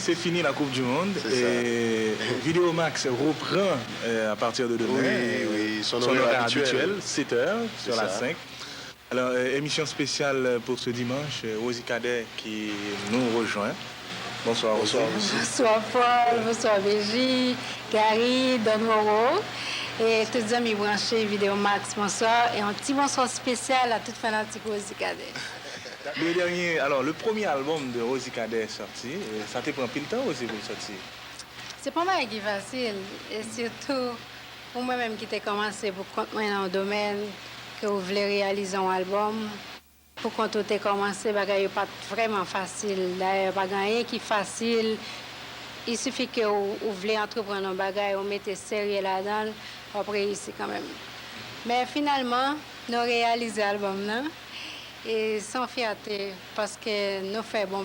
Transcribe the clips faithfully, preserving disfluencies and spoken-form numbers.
C'est fini la Coupe du Monde. C'est ça. Et Vidéo Max reprend euh, à partir de demain. Oui, euh, oui, son horaire habituel, sept heures sur la cinq. Alors, euh, émission spéciale pour ce dimanche, euh, Rosie Cadet qui nous rejoint. Bonsoir Rosie. Bonsoir Paul, bonsoir Béji, Gary, Don Roro, e tout zanmi branche Vidéo Max, bonswa, e yon ti bonswa espesyal a tout fanatik Rosie Cadet. Le dernier, alors, le premier album de Rosie Cadet est sorti, e sa te pran anpil tan Rosie pou l sòti. Se pa yon bagay ki fasil, e sitou pou mwen menm ki te kòmanse pou kont mwen nan yon domèn ke ou vle reyalize yon album, pou kont ou te kòmanse, bagay yo pa t vrèman fasil. Dayè, pa gen anyen ki fasil. Il suffit ke ou, ou vle antreprann yon bagay, ou mete serye ladan l, w ap reyisi kanmenm. Men finalman, nou reyalize album nan. E se yon fyète paske nou fè bon.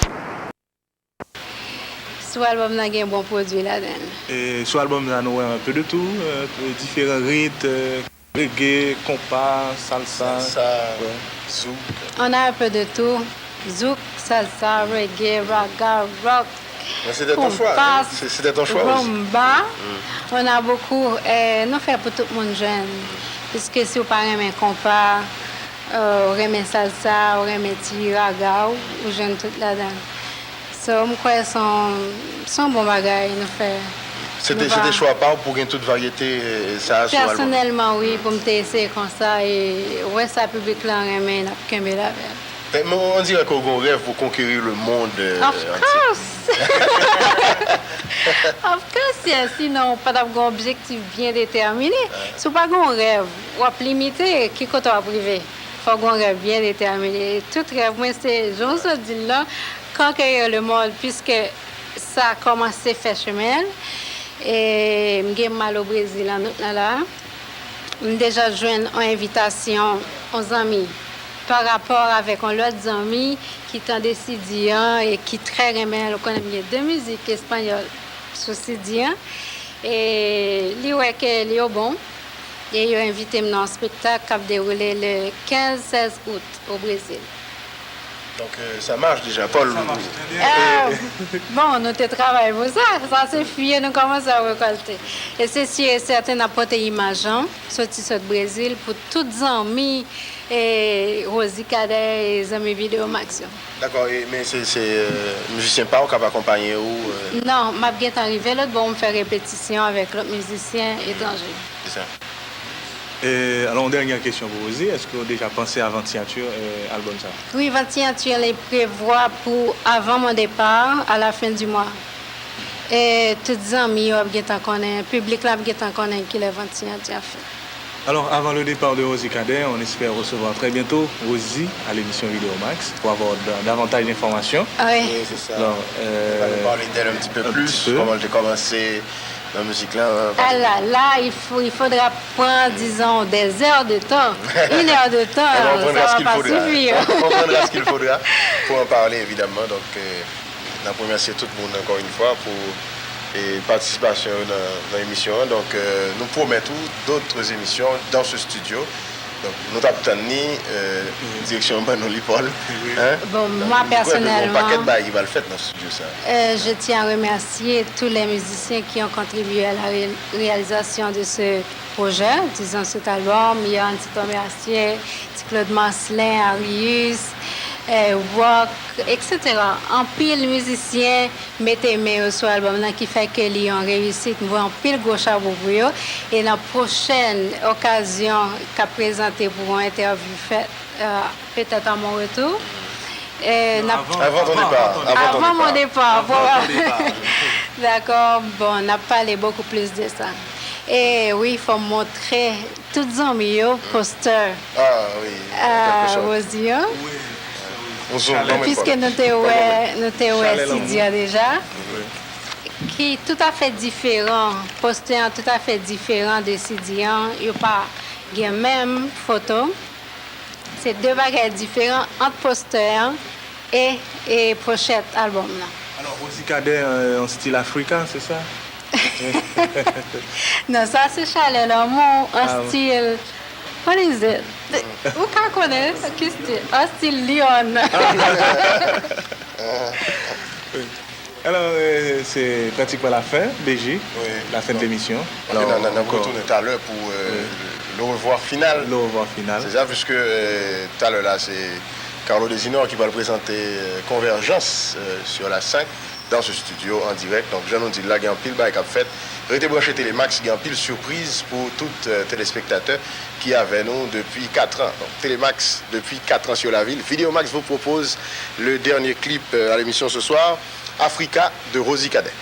Sou album nan gen bon pwodui ladan l. E sou album sa nou wè un peu de tout, euh, diferan rit, euh, reggae, konpa, salsa. Salsa, zouk. On a un peu de tout. Zouk, salsa, reggae, raga, rock, compas, rumba. On a beaucoup, eh, nou fè pou tout moun jwenn. Piske si w pa renmen konpa, eh, ou renmen salsa, ou renmen ti raga, ou, ou jwenn tout ladan l. So, m kwè se yon, se yon bon bagay nou fè. Se te, se te chwa pa w pou gen tout varyete, eh, sa a sou album? Pèsonèlman, wi, pou m te eseye konsa, e wè sa piblik lan renmen, n ap kenbe l avè l. Eh, men on dirait que w gen yon rèv pou conquérir le monde, eh, entier. Of course! Of course, yes. Sinon, w pa t ap gen yon objektif byen detèmine. Si w pa gen yon rèv, w ap limite ki kote w ap rive. Fò w gen yon rèv byen detèmine. E tout rèv mwen, se, jan w sot di l lan, conquérir le monde, puisque sa kòmanse fè chemen l. E m gen m al o Brezil an out lan la. M deja jwenn yon envitasyon yon zanmi pa rapò avèk yon lòt zanmi ki tande C D an e ki trè renmen l. Ou konnen m gen de mizik espanyòl sou C D an. E li wè ke li yo bon. E yo envite m nan yon spektak k ap dewoule le kenz, sèz out o Brezil. Donc, euh, ça marche déjà, Paul. Ça marche très bien. Euh, bon, nou te travay pou sa. Sa se fwi nou kòmanse ap rekòlte. E se si e sèten n ap pote imaj lan, soti sot Brezil, pou tout zanmi e Rosie Cadet e zanmi Vidéo Max yo. Dakò, e, men se, se, euh, mizisyen pa w k ap akonpaye w, euh? Non, m ap gentan rive lòt bò, m fè repetisyon avèk lòt mizisyen etranje. Se sa. E, alò, yon dènyè kesyon pou Rosie, èske w deja panse a vant siyati, euh, album sa? Wi, vant siyati, li prevwa pou avant mon départ, à la fin du mois. E tout zanmi yo ap gentan konnen, piblik la ap gentan konnen kilè vant siyati ap fèt. Alors, avant le départ de Rosie Cadet, on espère recevoir très bientôt Rosie à l'émission Vidéo Max pour avoir da- davantage d'informations. Ah oui. Oui, c'est ça. Alors, euh, elle va nous parler d'elle un petit peu plus, comment elle a commencé dans la musique là. Ah là là, il faut, il faudra prendre, disons, des heures de temps. Une heure de temps, ça va pas suffire. On prendra ce qu'il faudra. On prendra ce qu'il faudra pour en parler, évidemment. Donc, euh, N ap remèsye tout moun ankò yon fwa pou, e, patisipasyon yo nan, nan emisyon an. Donk, euh, nou pwomèt ou d'autres émissions dans ce studio. Donk, nou t ap tann li, euh, direksyon ban nou li, Paul. Hein? Bon, moi, personnellement, euh, je tiens à remercier tous les musiciens qui ont contribué à la ré- réalisation de ce projet, disons cet album. Il y a Tito Mercier, Ti Claude Marcelin, Arius, eh, Rock, et cetera. Anpil mizisyen mete men yo sou album nan ki fè ke li yon reyisit. M voye anpil gwo chapo pou yo. E nan pwochèn okazyon k ap prezante pou yon entèvyou fèt, eh, petèt à mon retour. Eh, n ap- Avant ton départ. Avant ton départ. Dakò, bon, n ap pale beaucoup plus de ça. E wi, fò m montre tout zanmi yo, postè, ah, wi, a, Rosie an. Piske nou te wè, nou te wè C D a deja. Ki toutafè diferan. Postè an toutafè diferan de C D an. Yo pa gen menm foto. Se de bagay diferan ant postè an e, e pochèt album nan. Alors, Rosie Cadet, euh, en style africain, c'est ça? Non, sa se Chalè Lanmou, an stil, what is it? Ou ka konnen ki stil? An stil Lyon. Alò, euh, se pratikman lafen, B J, Oui. lafen de Donc, lemisyon. Ok, nan, nan, nan, nou retounen talè pou euh, le revoir final. Le revoir final. Se sa, puisque euh, talè la, se Carlo Desinor ki pral prezante euh, Convergence euh, sur la cinq dans ce studio en direct. Donk, jan nou di l la, gen anpil bagay k ap fèt. Rete branche Telemax, gen anpil sipriz pou tout euh, telespektatè ki avè nou depi kat an. Donk, Telemax depi kat an sur la ville. Vidéomax vous propose le dernier clip euh, à l'émission ce soir, Africa de Rosie Cadet.